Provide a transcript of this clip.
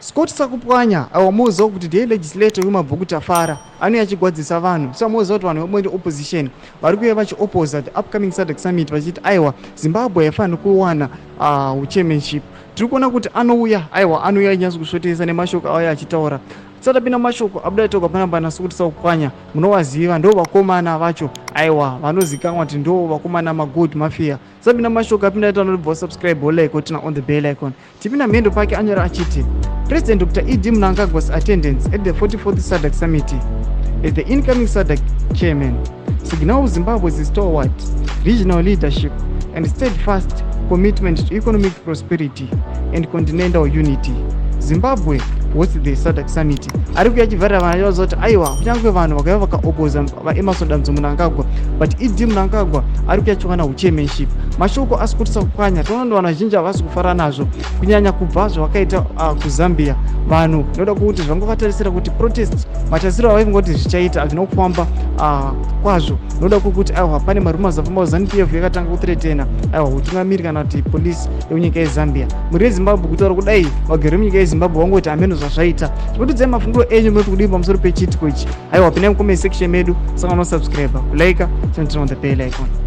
Scott Sakupwanya aiwa moziva kuti ndiye legislator wemabhuku Tafara anouya achigwadzisa vanhu. So moziva kuti vanhu vemwe opposition vari kuuya vachiopposa the upcoming SADC summit vachiti aiwa, Zimbabwe haifaniri kuwana chairmanship. Tiri kuona kuti anouya, aiwa, anouya achinyatso kusvotesa nemashoko auya achitaura. Tisatapinda mashoko abuda toga panapa naScott Sakupwanya, munovaziva, ndo vakomana vacho, aiwa, vanozikanwa kuti ndo vakomana magold mafia. Tisapinda mashoko apinda ita anobva subscribe, like, turn on the bell icon. Tipinda mhendo pake anyora achiti President Dr ED Mnangagwa's attendance at the 44th SADC summit as the incoming SADC chairman signals Zimbabwe's stalwart regional leadership and steadfast commitment to economic prosperity and continental unity. Zimbabwe hosts the SADC summit. Ari kuya achivharira vanhu achivaudza kuti aiwa, kunyange vanhu vakauya vakaopoza vaEmmerson Dambudzo Mnangagwa, but ED Mnangagwa ari kuya achiwana uchairmanship. Mashoko aScott Sakupwanya, toona kuti vanhu vazhinji havasi kufara nazvo, kunyanya kubva zvavakaita kuZambia. Vanhu noda kuti zvanga vakatarisira kuti protest, matarisiro avaifunga kuti zvichaita hazvina kufamba kwazvo, noda kwekuti aiwa, pane marumours afamba, ZANU PF yakatanga kuthreatena, aiwa, utungamiri kana kuti polisi yemunyika yeZambia. Mhuri yeZimbabwe, kutaura kudai, vagari vemunyika yeZimbabwe vangoti hameno zvazvaita. Chimbotiudzai mafungiro enyu, munoti kudii pamusoro pechiitiko ichi? Aiwa, pindai mucomment section medu, saka unosubscribe, kulike, turn on the bell icon.